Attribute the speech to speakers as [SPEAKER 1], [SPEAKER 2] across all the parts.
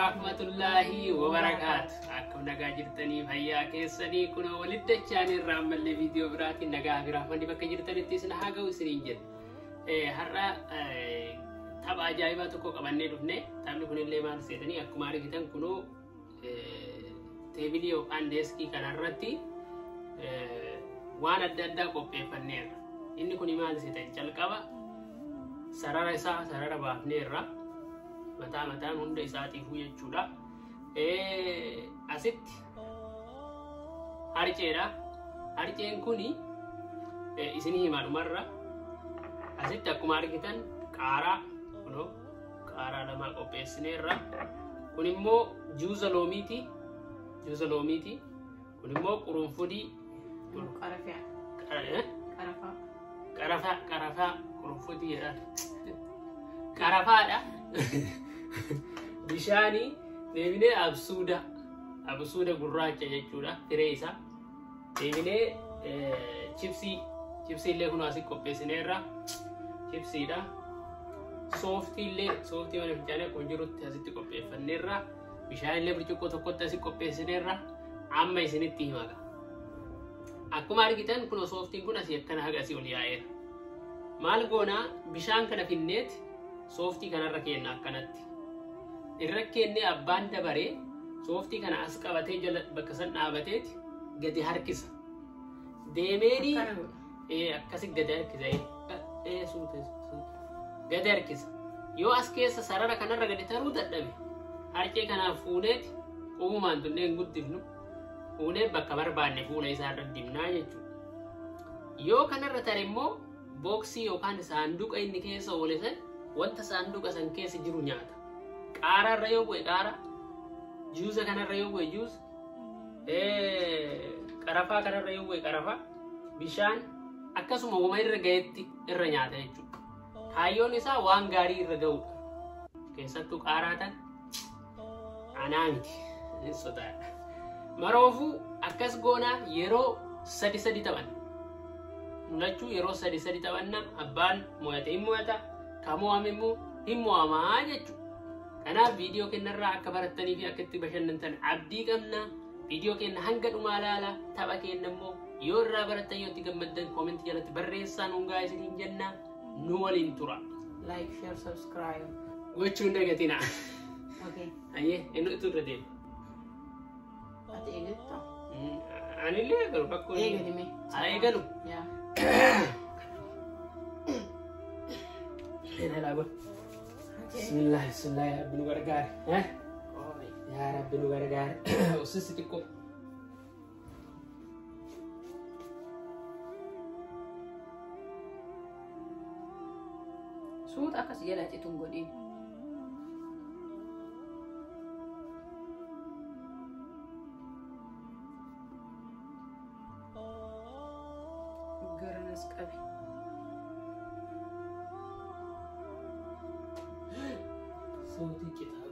[SPEAKER 1] Warahmatullahi wabarakaatu. Akkam nagaa jirtanii fayyaa keessanii kunoo walitti dachaan irraa ammallee viidiyoo biraatiin nagaa fi rahmanni bakka jirtanitti isin haa ga'u isiniin jedha. Har'a tapha ajaa'ibaa tokko qabannee dhufne. Taphni kunillee maal seetanii akkuma argitan kunoo teebilii yookaan deeskii kanarratti waan adda addaa qopheeffanneerra. Inni kun maal seetan jalqaba sarara isaa sarara baafneerra. Mataa mataan hunda isaatiifuu jechuudha. Asitti harceedha. Harceen kuni isinii himaa dhumarra. Asitti akkuma argitan qaaraa kunoo qaaraa lama qopheessineerra. Kun immoo juuza loomiiti. Juuza loomiiti. Kun immoo qurunfudii.
[SPEAKER 2] Qarafaa. Qarafaa.
[SPEAKER 1] Qarafaa qarafaa qurunfudii jedhan. Qarafaadha. Bishaanii deebinee absuuda absuuda gurraacha jechuudha firee isaa. Deebinee chipsii chipsii illee kun asii qopheessineerra chipsiidha. Sooftii illee sooftii mana fincaanii akkuma jirutti asitti qopheeffanneerra. Bishaan illee burcuqqoo tokkotti asii qopheessineerra. Amma isinitti himaga. Akkuma argitan kun sooftiin kun asii akkana haga asii ol yaa'eera. Maal goonaa bishaan kana finneeti sooftii kanarra kenna akkanatti. Irra kennee abbaan dabaree sooftii kana as qabatee jala bakka san dhaabateeti gadi harkisa. Deemeeni akkasi gadi harkisa. Gadi harkisa. Yoo as keessa sarara kanarra gadi taruu dadhabe harcee kanaaf fuuneeti qubumaan tunnee hin guddifnu fuunee bakka barbaanne fuula isaarra dibnaa jechuudha. Yoo kanarra tare immoo booksii yookaan saanduqa inni keessa oole san wanta saanduqa san keessa jiru nyaata. Qaaraarra yoo bu'e qaara, juuza kanarra yoo bu'e juuza, qarafaa kanarra yoo bu'e qarafaa, bishaan akkasuma wama irra ga'etti irra nyaata jechuudha. Kaayyoon isaa waan gaarii irra ga'uudha. Keessattuu qaaraa tan anaa miti hin sodaadha. Maroofuu akkas goonaa yeroo sadi sadi taphanna. Mul'achuu yeroo sadi sadi taphanna abbaan mo'ate hin mo'ata. Kan mo'ame immoo hin mo'amaa jechuudha. Kanaaf viidiyoo kennarraa akka barattanii fi akka itti bashannantan abdii qabna. Viidiyoo kenna hanga dhumaa ilaala. Tapha kenna immoo yoo irraa barattan yoo itti gammaddan koomentii jalatti barreessaa nuun gahaa isiniin jenna. Nu waliin tura.
[SPEAKER 2] Like, share, subscribe.
[SPEAKER 1] Gochuun dagatina.
[SPEAKER 2] Okay.
[SPEAKER 1] Ayyee inni utuu irra deema.
[SPEAKER 2] Ati eegalta?
[SPEAKER 1] Anillee eegalu rakkoo.
[SPEAKER 2] Eegali mee.
[SPEAKER 1] Haa eegalu.
[SPEAKER 2] Yaa.
[SPEAKER 1] Bismillah, bismillah, yaa Rabbi nu gargaari. Yaa Rabbi nu gargaari. Ussisi xiqqoo.
[SPEAKER 2] Suuta akkas jala cituun godhin. Garanas qabi.
[SPEAKER 1] Suuti citaa.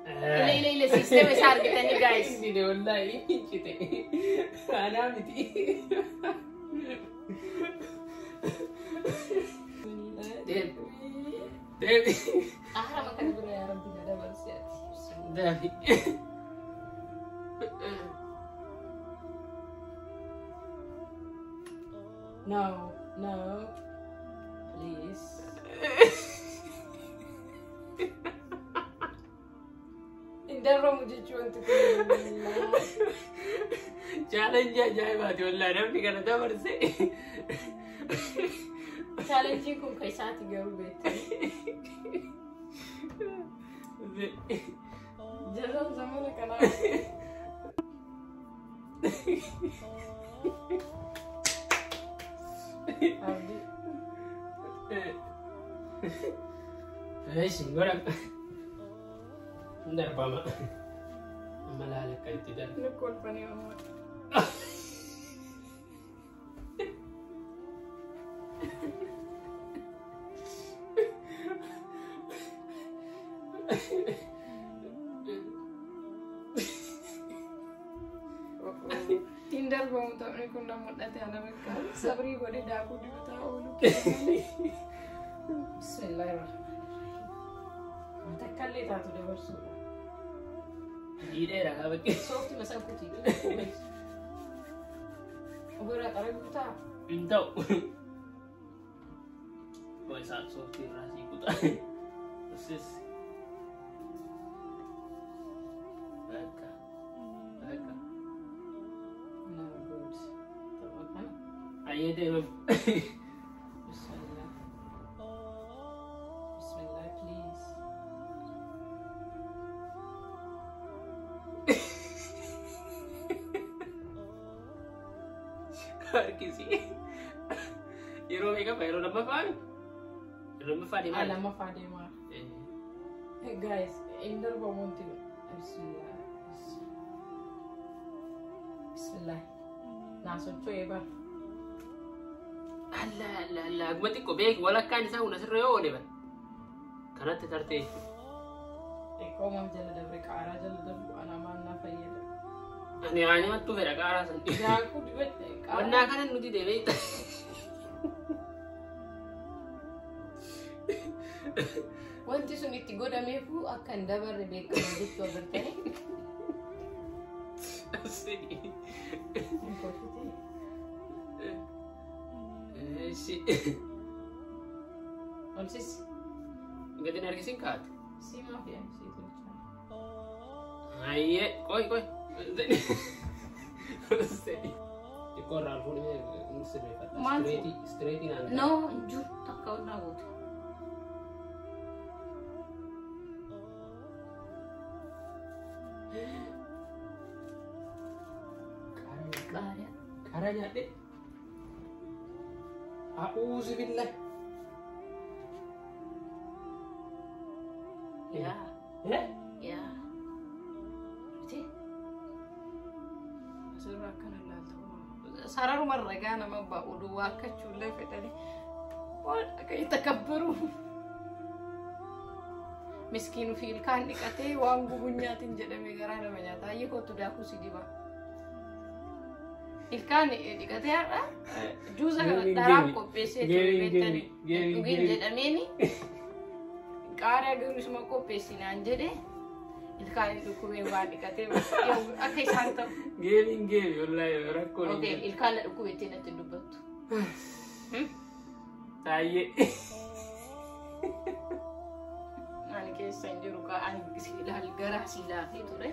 [SPEAKER 2] Ile ile ile siistema isaa argitanii guys.
[SPEAKER 1] Inni wallahi cite. Anaa miti. Deemi. Deemi.
[SPEAKER 2] Qaarama kana bira yaa Rabbi na dabarsi ati.
[SPEAKER 1] Deemi.
[SPEAKER 2] No, no. Please. Hin darbamu jechuu wanti kun.
[SPEAKER 1] Chaalenjii ajaa'ibaati wallahi namni kana dabarse.
[SPEAKER 2] Chaalenjiin kun kan isaati garuu beektanii. Jazaan zamana kanaa. Abdii.
[SPEAKER 1] Eeshi godhama. Darbama. Amma laala akka itti darbu.
[SPEAKER 2] Nu kolfanii ammoo. Hin darbu. darbamu taphni kun na mul'ate ana bakka sabrii godhe daakuu dibataa oolu. Bismillahirrahmanirrahiim. Takka illee taatu dabarsuudha.
[SPEAKER 1] Jiidheera kaa bakki.
[SPEAKER 2] Soofti masaa kutii. Ofirraa xaraguutaa?
[SPEAKER 1] Hin ta'u. Waa isaa sooftii irraa sii kutaa. Sis. Bakka. Bakka.
[SPEAKER 2] No good. Tapha kana.
[SPEAKER 1] Ayyee deemam.
[SPEAKER 2] Bismillah. Bismillah please.
[SPEAKER 1] Harkisi. Yeroo meeqa yeroo lammaffaa? Yeroo lammaffaa deemaa?
[SPEAKER 2] Lammaffaa deemaa. Guys, hin darbamu wanti kun. Bismillah. Bismillah. Naa socho'ee bara.
[SPEAKER 1] Allah Allah Allah. Akkuma xiqqoo beeki walakkaan isaa kun asirra yoo oole bara. Kanatti tartee jechuudha.
[SPEAKER 2] Xiqqoo maaf jala dabre qaaraa jala darbu anaa maal naa fayyada.
[SPEAKER 1] Ani haa nyaattu fedha qaaraa san.
[SPEAKER 2] Daakuu dibadhe qaaraa.
[SPEAKER 1] Wannaa kana nuti deemee.
[SPEAKER 2] Wanti sun itti godhameefu akka hin dabarre beekama jechuu agartanii. Hin kolfitee.
[SPEAKER 1] Eessi.
[SPEAKER 2] Ol sisi.
[SPEAKER 1] Gadi harkisin kaate.
[SPEAKER 2] Si maaf yaa si tolchaa.
[SPEAKER 1] Ayyee qoy qoy. Xiqqoo irraa fuudhee sirreeffadha.
[SPEAKER 2] Maal?
[SPEAKER 1] Istireetii naan.
[SPEAKER 2] No, hin jiru takka onnaa goote. Qaariyaa.
[SPEAKER 1] Qaaraa nyaadhe. A'uuzu billah.
[SPEAKER 2] Yaa.
[SPEAKER 1] Eh?
[SPEAKER 2] Yaa. Miti? Asirraa akkana ilaalta. Sararuma ragaa nama baa'u duwwaa akkachuullee fedhanii waan akka itti kabbaru. Miskiin ofii ilkaan dhiqatee waan gubu nyaatiin jedhamee garaa nama nyaata. Ayyee kootu daakuu si diba. Ilkaan dhiqatee har'a juusa kana daraaf qopheessee ture beektanii. Dhugiin jedhameeni qaaraa garuu isuma qopheessinaan jedhe ilkaan hin dhukkubee waan dhiqatee akka isaan ta'u.
[SPEAKER 1] Geemiin geemi wallaahi rakkoon hin
[SPEAKER 2] Okay,
[SPEAKER 1] jiru.
[SPEAKER 2] ilkaan na dhukkubettee natti hin dubbattu.
[SPEAKER 1] Taayyee.
[SPEAKER 2] Ani keessa hin jiru kaa ani si ilaal garaa si laafee ture.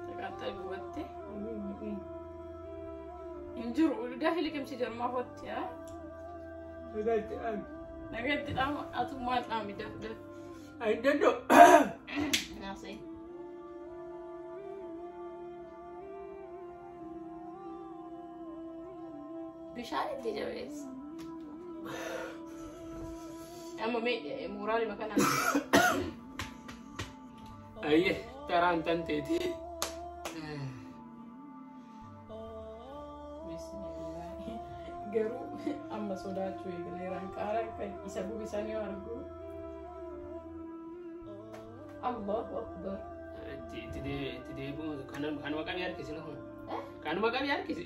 [SPEAKER 2] Taqaaxaa gubatte. Hin jiru gaafi liqimsi jarmaa hotti haa. Nagatti dhaama atu maal dhaami daf daf.
[SPEAKER 1] Hin danda'u.
[SPEAKER 2] Naasee. Bishaan itti jabeessa. Amma mee mooraalima kanaan.
[SPEAKER 1] Ayyee taraan tan teeti.
[SPEAKER 2] Bismillah. Garuu amma sodaachuu eegaleeraan qaaraa kan isa gubisan yoo argu. Allahu akbar.
[SPEAKER 1] Itti deebi'u kanuma qabii harkisi na kun. Kanuma qabii harkisi.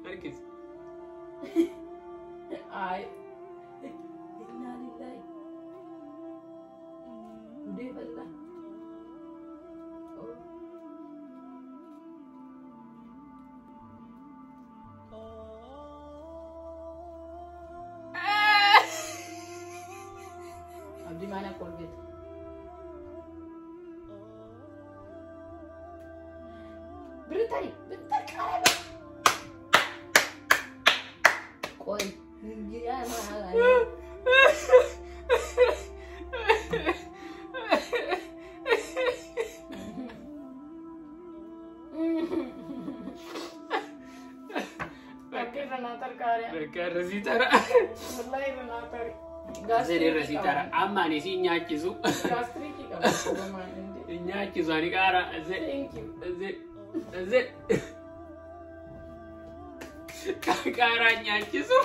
[SPEAKER 1] Harkisi.
[SPEAKER 2] Ay. Inna lillahi. Gudee bal'aa. Oh. Abdii maal akka ol beektu? Bira tari qara. Qoy. Yaa maal. Irra naa tarkaare.
[SPEAKER 1] Bakka irra sii tara.
[SPEAKER 2] Wallahi irra naa tari.
[SPEAKER 1] Zed irra sii tara. Amma ani si nyaachisu.
[SPEAKER 2] Gaastiriikii qaba.
[SPEAKER 1] Nyaachisu ani qaaraa. Zed.
[SPEAKER 2] Thank you.
[SPEAKER 1] Zed. Zed. Qaaraa nyaachisu.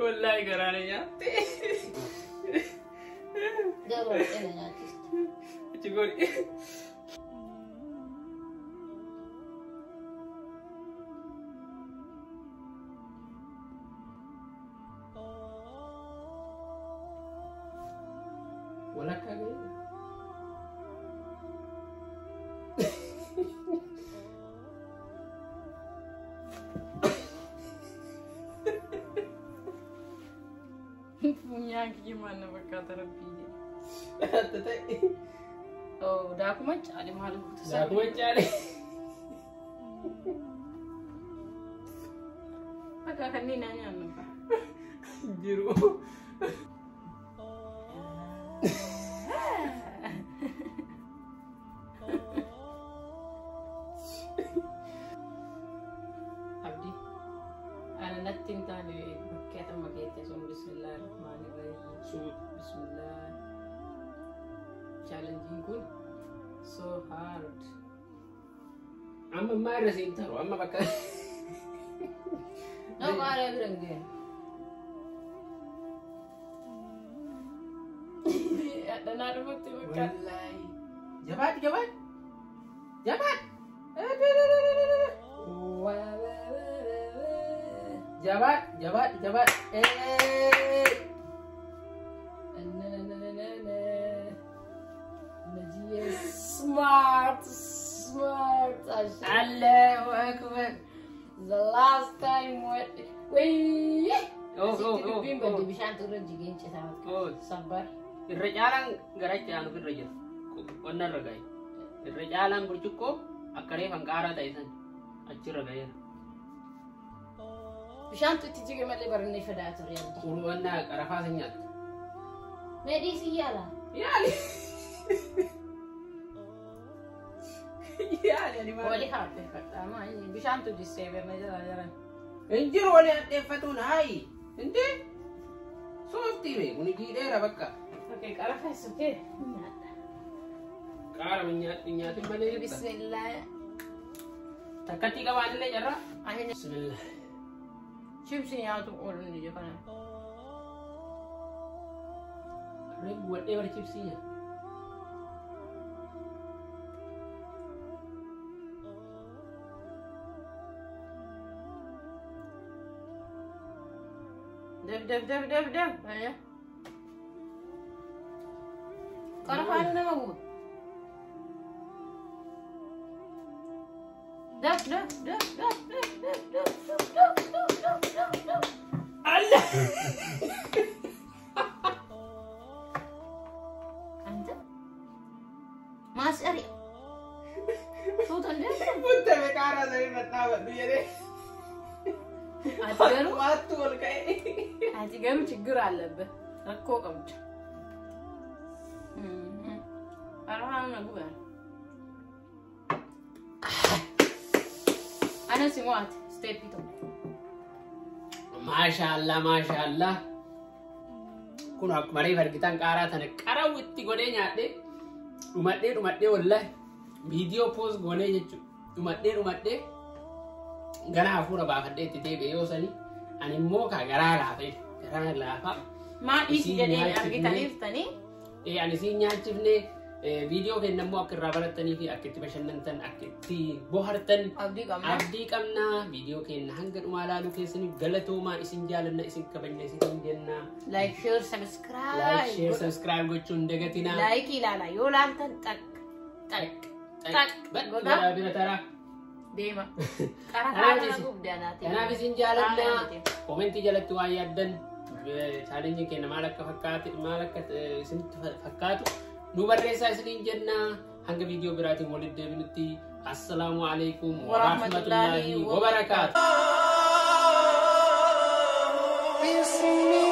[SPEAKER 1] Wallahi garaa na nyaatte.
[SPEAKER 2] Garuu ena nyaachiste.
[SPEAKER 1] Achi godhi. Walakkaa ga'e.
[SPEAKER 2] Funyaan kiyya maal na fakkaata rabbii jedhe.
[SPEAKER 1] Atta ta'e.
[SPEAKER 2] Oh, daakuma caale maal goota sana?
[SPEAKER 1] Daakuma caale.
[SPEAKER 2] Akka kanneen naa nyaannu.
[SPEAKER 1] Jiru.
[SPEAKER 2] Abdii. Ana natti hin taane bakkee amma keettee sun bismillaahi rahmaani rahiim.
[SPEAKER 1] Suut.
[SPEAKER 2] Bismillah. Challenging kun so hard.
[SPEAKER 1] Amma ammaa irra siin taru amma bakka.
[SPEAKER 2] No qaaraa bira hin geenye. Dhanaa dhumatti bakka.
[SPEAKER 1] Wallahi. Jabaat jabaat. Jabaat. Jabaat jabaat jabaat.
[SPEAKER 2] Smart, smart.
[SPEAKER 1] Allahu akbar.
[SPEAKER 2] The last time what? Wait.
[SPEAKER 1] Oh, oh, oh,
[SPEAKER 2] Dubbiin
[SPEAKER 1] oh.
[SPEAKER 2] badde bishaan irra jigeen citaa.
[SPEAKER 1] Oh.
[SPEAKER 2] Sabbar.
[SPEAKER 1] Irra caalaan garacha aanu irra jira. Qonna irra gahe. Irra caalaan burcuqqoo akka reefan qaaraa ta'e san achirra gaheera.
[SPEAKER 2] Bishaantu itti jige malee barannee fedaa ture yaadda.
[SPEAKER 1] Qulwannaa qarafaa san nyaatta.
[SPEAKER 2] Mee dhiisii yaala.
[SPEAKER 1] Yaali. Yaali ani maal.
[SPEAKER 2] Walii haaddeeffadha. Maa inni bishaantu jissee berna jala jalan.
[SPEAKER 1] Hin jiru walii hadheeffatuun haayi. Hindee sooftii mee kun jiidheera bakka.
[SPEAKER 2] Okay, qarafa is okay. Nyaadha.
[SPEAKER 1] Qaara hin nyaatin malee jetta.
[SPEAKER 2] Bismillah.
[SPEAKER 1] Takkatti qabaanillee jarra.
[SPEAKER 2] Ani
[SPEAKER 1] Bismillah.
[SPEAKER 2] chipsii nyaatu oolu ni ija kana.
[SPEAKER 1] Reefu wadhee bara chipsii nyaata.
[SPEAKER 2] Def def def def def. Ayya. Qarafaan nama guba. Def def def def def def def def def def def def.
[SPEAKER 1] Allah!
[SPEAKER 2] Anta? Maas ari. Suuta hin deemtu?
[SPEAKER 1] Bunta mee qaaraa sanii irra dhaabadhu jedhee.
[SPEAKER 2] Ati garuu
[SPEAKER 1] Waattu ol ka'e.
[SPEAKER 2] ati garuu ችግር አለብህ. Rakkoo qabda. Qarafaan na guba. Ana si mo'ate steepii tokko.
[SPEAKER 1] Maashaallah maashaallah. Kun akkuma reefu argitan qaaraa tana qarawu itti godhee nyaadhee dhumadhee dhumadhee wallahi viidiyoo poos goonee jechuudha. Dhumadhee dhumadhee gara hafuura baafadhee itti deebi'e yoo sani ani immoo kaa garaa laafee garaa laafaa.
[SPEAKER 2] Maa dhiisi
[SPEAKER 1] Isin
[SPEAKER 2] jedheen
[SPEAKER 1] nyaachifnee-
[SPEAKER 2] argitaniirtanii
[SPEAKER 1] Ani siin nyaachifnee viidiyoo keenya immoo akka irraa barattanii fi akka itti bashannantan akka itti bohartan
[SPEAKER 2] abdii qabna.
[SPEAKER 1] abdii qabnaa. Viidiyoo keenya hanga dhumaa ilaaluu keessaniif galatoomaa isin jaalanna isin kabajna isin jenna.
[SPEAKER 2] Like, share, subscribe.
[SPEAKER 1] Like, share, subscribe gochuun hin dagatinaa.
[SPEAKER 2] Like ilaala. Yoo laaltan xaq xaq xaq godhaa
[SPEAKER 1] Godhaa bira taraa.
[SPEAKER 2] deema.
[SPEAKER 1] Kanaaf
[SPEAKER 2] Qarafaa nama
[SPEAKER 1] isin-
[SPEAKER 2] gubdaanaati.
[SPEAKER 1] Kanaaf isin jaalannaa. Komentii jalatti waan yaaddan chaalenjii keenya maal akka fakkaate maal akka isinitti fakkaatu nu barreessaa isiniin jennaa. Hanga viidiyoo biraatiin walitti deebinutti assalaamu alaikum
[SPEAKER 2] Warahmatullaahi
[SPEAKER 1] warahmatullaahi wabarakaatu.
[SPEAKER 3] بسم